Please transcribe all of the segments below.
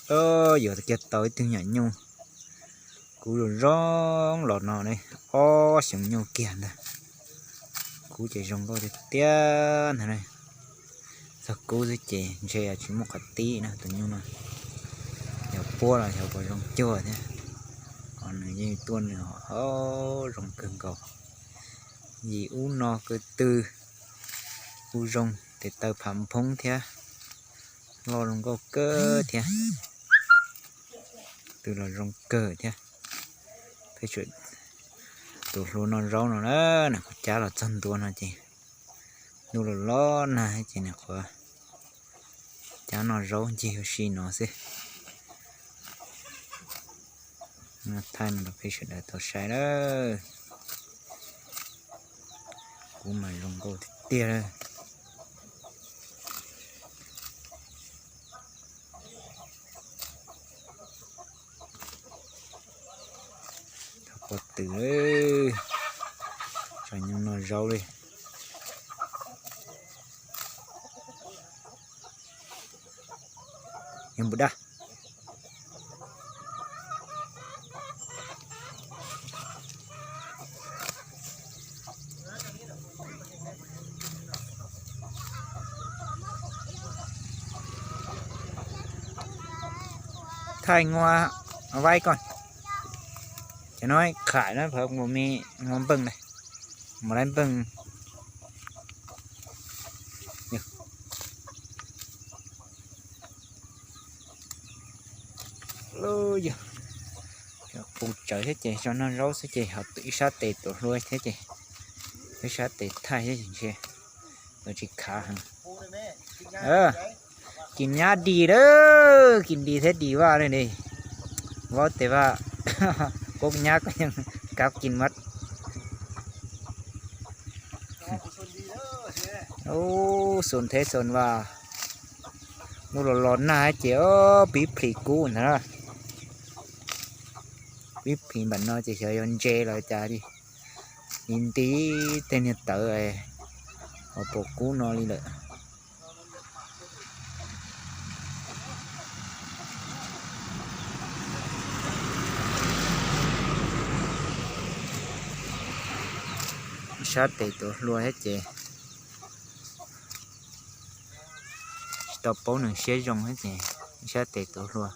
Yuav kiag tau ib tug nyuam nyuj kub zoo zoo los no ne, ob xyoos nyuj kiag ntag. Kub ces zoo nkauj tiag tiag ntag ne. Txog kub xwb ces ntshe tsis muaj qhov tib na tus nyuj no. Yog puab los xyov puas zoo cuag thiab. Ho nws yeej tuaj nws ho zoo kawg nkaus. Yim ub no ko tw kuj zoo, tes taw phav nphoob thiab, loj zoo nkauj kawg thiab. Tw los zoo kawg thiab. Peb tus hlua noj zaub no na, nws kuj cab los txog ntua no ces ntuj los los nag ces nws qhuav cab noj zaub ncig ua si no xwb. Thaij no rau peb sawv daws tau saib lawm. Kub mas zoo nkauj tiag tiag lawm. Thaum ko tw, tso nyuj noj zaub li. Yog npum dab. Thaij ngua vaib koj. Cov no khais na, phav mus me ngua npeej na, mus laib npeej. Qus tsawv thiab ces tso noj zaub xwb ces ho ib sab tes tuav hlua thiab ces ib sab tes thaij thiab ces ntshe yuav tsis khav heev. Kis nyab dis lawm, kis dis thiab dis vaj li ne. Vaub tes vaj, kub nyab koj yeej kab kis mas. Ub, xoom thiab xoom vaj. Ntuj los los nag ces pib plhis kub ntag. Pib plhis npaum no ces xyov yuav ntse los cas li. Nti nti tej niag tawv ho pom kub no li lawm. Sab tes tuav hlua thiab ces tsis tau paub nws siab zoo thiab ces sab tes tuav hlua.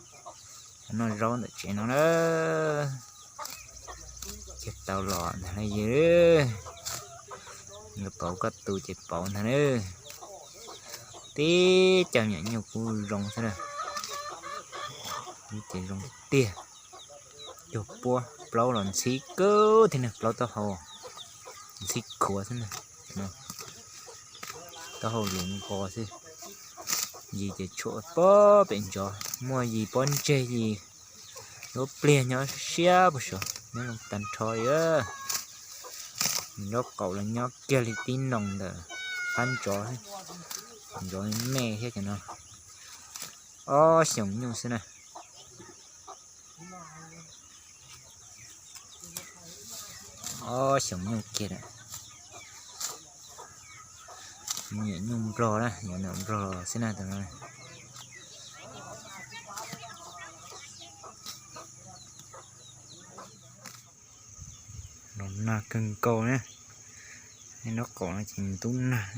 Noj zaub ntawm tsev no na. Ces tau los ntag na yog. Yuav pauv koj tu ces pauv ntag na. Tib co nyuam nyuj kub zoo xwb na. Ces zoo tiag. Cuag puab plaub los ntxhib kawg thiab na, plaub taub hau ntxhib khuav xwb na. Taub hau luv nqos xwb. Yis ces tshuam pob pem ntsos, muaj yis pob ntseg yis lub pliag nyob siab puag saud nyob zoo tag nrho li. Nraub qaum los nyob kiag li tib noos ntawm qab ntsos, ntsos me thiab cov no. Ob xyoos nyuj xwb na. Ob xyoos nyuj kiag lawm. Nyuam nyuj nplog na, nyuam nyuam nplog xwb na tus no. Los nag kawg nkaus na, nraub qaum no ces ntub nag.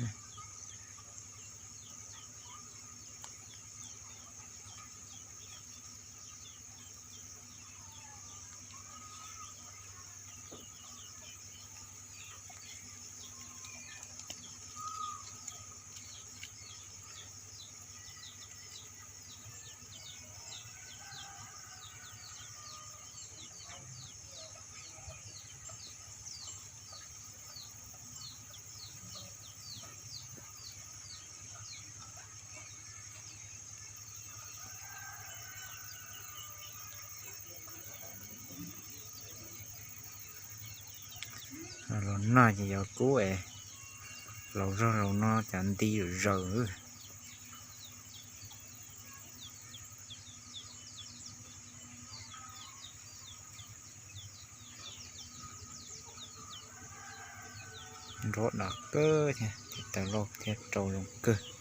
Los nag ces yuav kub es laus zog laus no cas nti zom zaws. Nrov dam kawg thiab, tes taw loj thiab rau zoo kawg.